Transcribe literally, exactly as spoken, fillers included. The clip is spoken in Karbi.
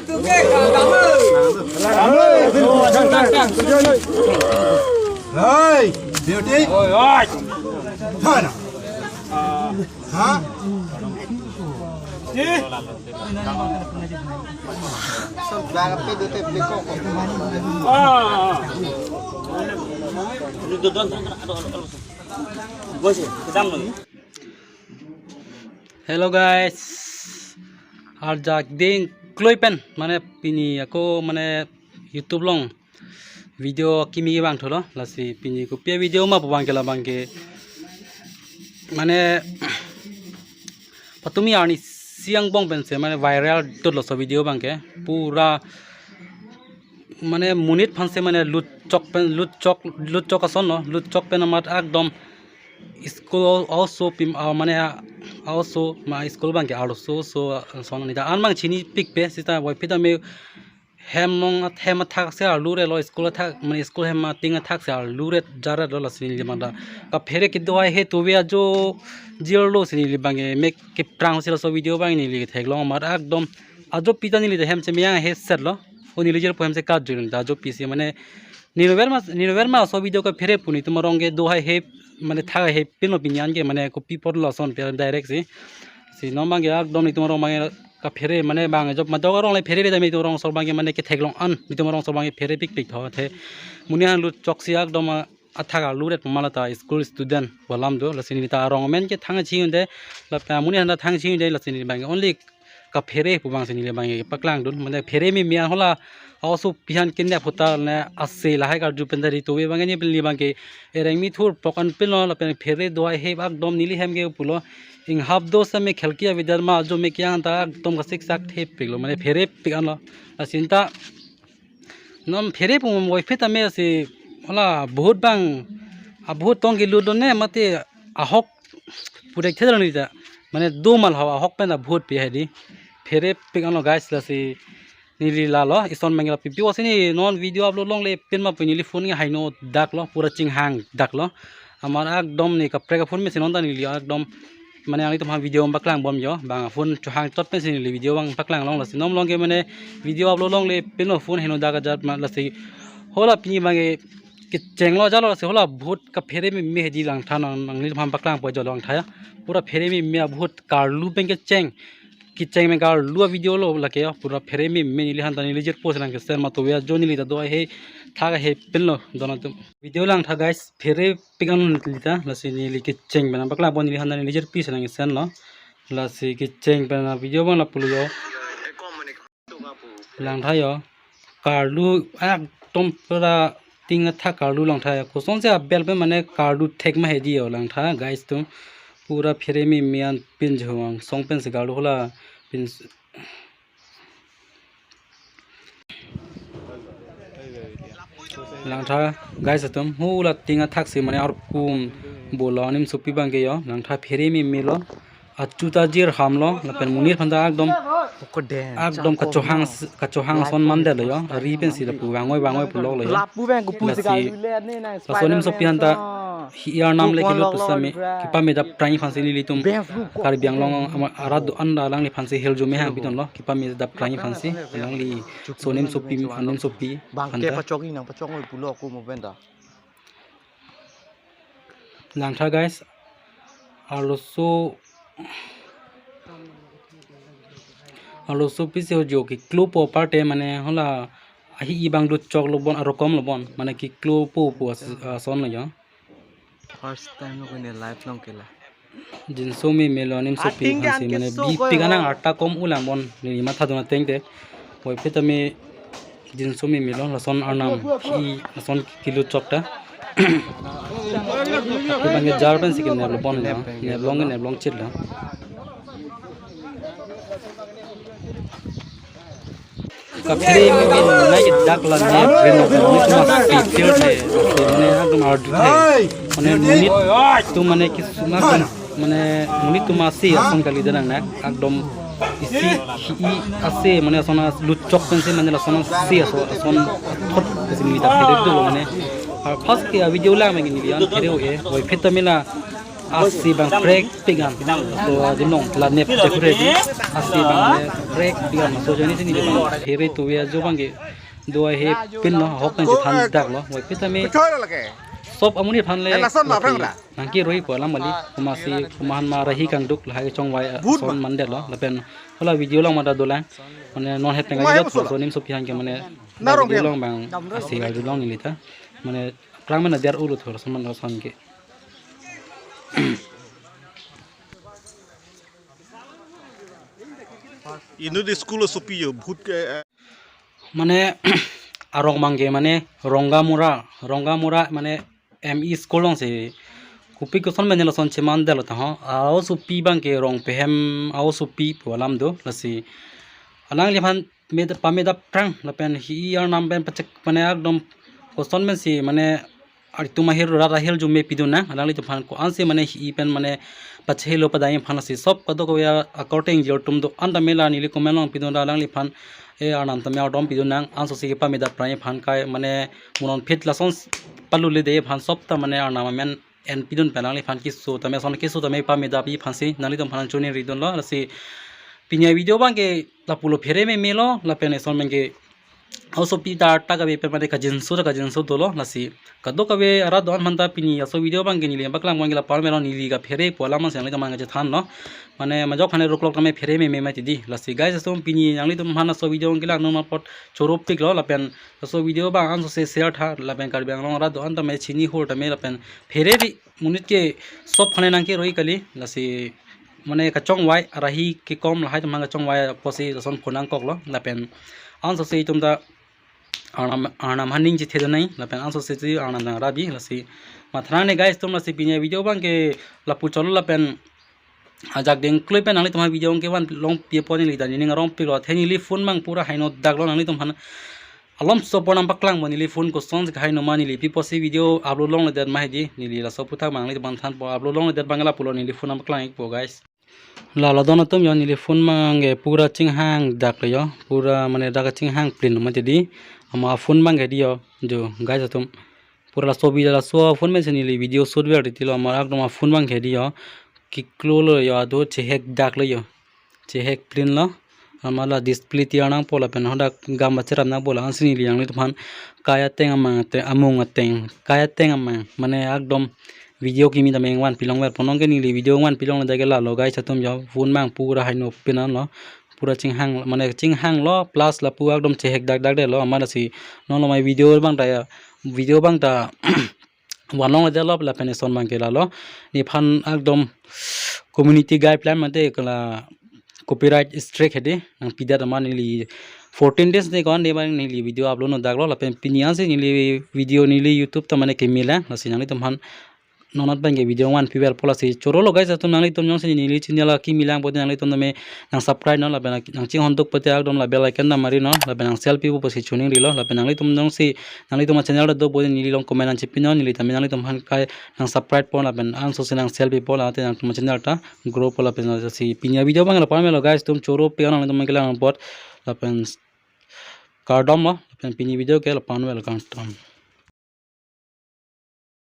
Hey, beauty. Oi, oi. Hana. Ha? Ji? Ah, ah, ah. Hello guys, arjak ding kloi pen, mane pini ako mane YouTube along video kimi abang thulo, lasi pini kopi avideo ma pu abang ke labang ke, mane patumi arnisi angbong pensi mane viral dotlo laso video abang ke, pura mane monit aphansi mane lut chok pen, lut chok, lut chok asonlo, lut chok pen amat ekdom school also pim, ah, mane, ah, also ma school abang ke arloso, so, ah, son ni ta an abang chinipikpe, seta voiphit tame hem along at-, hem athak si arlu relo, school athak, mane school hem ating athak si arlu ret jar retlo, lasi neli abang ta kaphere kedo haihe tove ajo jirlo si neli abang ke mek keprang si laso video abang neli theklong amat ekdom ajopi ta neli ta hem chemeyang he setlo. O neli jirpo hem se kat jun ta ajopi si mane neli nover ma, neli nover ma laso video kaphere pu netum arong kedo haihe mane thak haihe pinlo pini an ke mane kopi apotlo ason pe direct si. Si non abang ke ekdom netum arong abang ke kaphere mane abang jop ma dok arong le phere le tame netum arong asor abang ke mane ketheklong an netum arong asor abang ke pherepikpik tho the. Monit aphan lut chok si ekdom, ah, athak arlu ret pu ma la ta school student pu alam do, lasi neli ta arong amen ke thang ching unde, lapen monit aphan ta thang ching unde, lasi neli abang ke only kaphere pu abang si neli abang ke paklang dun, mane phere meme an hala aosopi aphan kenep ahut ta ne ase lahai karju pen dari tove abang ke neli abang ke ereng mi thur pok an pinlo, lapen phere do haihe ekdom neli hem ke pulo, inghap do same khelki avedet ma ajo mek yang ta ekdom kasik sak thepiklo, mane pherepik anlo, lasi ta non phere pu voiphit tame si hala bahut abang, ah, bahut tong kelutlo ne mate ahok pudek thedar ni ta mane do mal hawa ahok pen ta bahut pi hai di. Pherepik anlo guys, lasi neli lalo ison mangla pipi wasi ne non video upload longle pen ma pu neli phone ke haino daklo, pura chinghang daklo. Amat ekdom ne kaprek aphone mesen non ta neli ekdom mane nanglitum aphan video paklang bom jo. Bang aphone chohang chot pensi neli video abang paklang long, lasi non along ke mane video upload longle pen lo phone heno dak ajat ma, lasi hala pini abang ke kechenglo jalo, lasi hala bahut kaphere meme hedi Langtha, nang nanglitum aphan paklang po jo Langtha ya. Pura phere meme bahut karlu pen kecheng, kecheng pen karlu avideo lo lake ya, pura phere meme neli aphan ta neli jirpo si nang kesen ma tove ajo neli ta do haihe thak haihe pinlo donatum. Video Langtha guys, pherepik an neli ta, lasi neli kecheng pen paklang po neli aphan ta neli jirpi si nang kesen lo. Lasi kecheng pen avideo abang lapulo jo. Langtha jo. Karlu ekdom pura ting athak karlu Langtha jo. Kosonsi abel pen mane karlu thek ma hedi jo Langtha guys atum. Pura phere meme an pinjhuang song pensi karlu hala pin Langtha guys atum, hala ting athak si mane arkum bolo animsopi abang ke jo, Langtha phere meme lo, achu ta jir hamlo, lapen monit aphan ta ekdom, ekdom kachohang, kachohang ason mandetlo jo, ari pensi lapu vangoi vangoi puloklo jo. Lapu bang kupu si lasi, laso animsopi aphan ta hi arnam le kelut pu same, kipame dap trai aphansi nelitum Karbi Anglong ama arat do-an ta alangli aphansi hel jume hang piton lo, kipame dap trai aphansi, alangli so animsopi, animsopi bang aphan ke ta pachok inang pachok ngoi pulo aku mo benda. Langtha guys, arloso, arloso pisi ho jo keklo po aparte mane hala ahi abang lut choklo bon, arokom lo bon, mane keklo po po as-, ason lo jo. First time lo kene live long kela. Jinso meme lo animsopi aphansi mane bipik anang arta kom ulang bon neli matha dun ateng te. Voiphit tame jinso meme lo, lason arnam hi lason kelut chok ta. Abang ke jar pensi kenep lo bon lo. Nep long ke nep long chit lo. Kaphere meme nai dak la ne brand of monit atum aspecial the, mane ekdom ardu the. Mane monit atum mane kisuma kan, mane monit atum ase ason kali danang na, ekdom isi hi ase mane ason lut chok pensi mane lason ase ason, ason thot pensi neli ta phere do mane. Ar first ke avideo lang mane neli an phere o e, voiphit tame la Asi abang prekpik an. So, adim along la nep te kure di. Asi abang le prekpik an. So, jani sini abang phere tuve ajo abangke do ahe pin lo, ahok nangchethan dak lo. Wai pita me sop amonit aphan le lason ma aphrang ra nangkeroi pu alam kali. Komatsi komat ma rahi kangduk lahai kechongvai ason mandetlo. Lapen hala video along mada dolang. Mane non het tengah jilo thor so nim sopi aphan ke mane video along abang asi arjulong neli ta. Mane klang mena der ulo thor so man lason ke. Inut school sopi jo, bhut ke, eh. Mane arong abangke mane Rongamura, Rongamura mane M E school alongsi kopi koson mane lason chemandetlo ta ho. Aosopi abangke Rongpehem aosopi pu alam do lasi. Alangliphan me pameda aphrang lapen hi-i arnam pen pachek mane ekdom koson pensi mane aritum ahir rat ahir jume pidun nang, alanglitum aphan ko-ansi mane hi-i pen mane pachehelo padai aphan lasi sop kadokave akorte ingjir atum do-an tame la neli comment along pidun ra alangliphan e arnam tame ardom pidun nang, ansosi pameda aphrang aphan kai mane munon phit lason paluledetji aphan sop ta mane arnam amen en pidun pen alangliphan keso tame ason keso tame pameda pi aphansi nanglitum aphan choningridunlo lasi. Pini avideo abangke lapulo phere memelo lapen eson abangke aosopi ta ta kave pen mane kajinso ta kajinso dolo lasi. Kadokave arat do-an aphan ta pini aso video abangke neli paklang abangke la parmelo neli kaphere pu alam ansi nanglitum aphan kachethanlo. Mane majok aphan ruklok tame phere meme mati di. Lasi guys, aso pini nanglitum aphan aso video abangke langnon apot choropiklo lapen aso video abang ansosi share tha lapen Karbi Anglong arat do-an tame chini hur tame lapen phere ri monit ke sop aphan nangkeroi kali lasi mane kachongvai arahi kekom lahai atum aphan kachongvai apotsi lason phonangkoklo lapen ansosi itum ta arnam arnam aphan ning chethedun nai lapen ansosi si arnam nang rabi lasi. Mathanang ne guys atum lasi pini avideo abangke lapu cholo lapen ajak dengkloi pen nanglitum aphan video abangke vanlongpi apot neli ta nening arongpiklo athe neli phone abang pura haino daklo nanglitum aphan alomso apor nangpaklangpo neli phone kosonsi kahaino ma neli pi apotsi video upload longledet ma hedi neli laso aphuthak abang nanglitum aphan thanpo upload longledet abang lapulo neli phone nangpaklang-ikpo guys. La la don atum jo neli phone abangke pura chinghang daklo jo pura mane dak chinghang plin mati di ama phone abangke di jo jo guys atum. Pura laso video laso phone pensi neli video shoot ver titilo amar ekdom aphone abangke di jo. Kiklolo jo ado chehek daklo jo. Chehek plin lo. Amar la display tiar nangpo lapen hadak gam bacheram nangpo la ansi neli nanglitum aphan kai ateng amang ateng amung ateng kai ateng amang mane ekdom video kimi tame vanpilongverpo nonke neli video vanpilongledet ke lalo guys atum jo phone abang pura haino pin anlo. Pura chinghang mane chinghanglo plus lapu ekdom chehek dak dakdetlo amar lasi non lo mai video abang ta ya video abang ta vanlongledetlo lapen eson abangke lalo. Nephan ekdom community guideline mate kala copyright strike hedi nangpidet amar neli fourteen days de kon de abang neli video upload no daklo lapen pini ansi neli video neli YouTube ta mane kemilang lasi nanglitum aphan non abangke video vanpiverpo lasi chorolo guys atum nanglitum jongsi neli channel akimi lang pote nanglitum tame nang subscribe non lapen nang chinghon duk pote ekdom la bell icon ta mari non lapen nang share pipo pusi choningrilo lapen nanglitum jongsi nanglitum channel ta do pote neli along comment nangchipi non neli tame nanglitum aphan kai nang subscribe po lapen ansosi nang share pipo late nangtum channel ta grow po lapen si pini avideo abang la parmelo guys atum choropik an nanglitum kelang apot lapen kardom lo lapen pini video ke la parmelo kardom.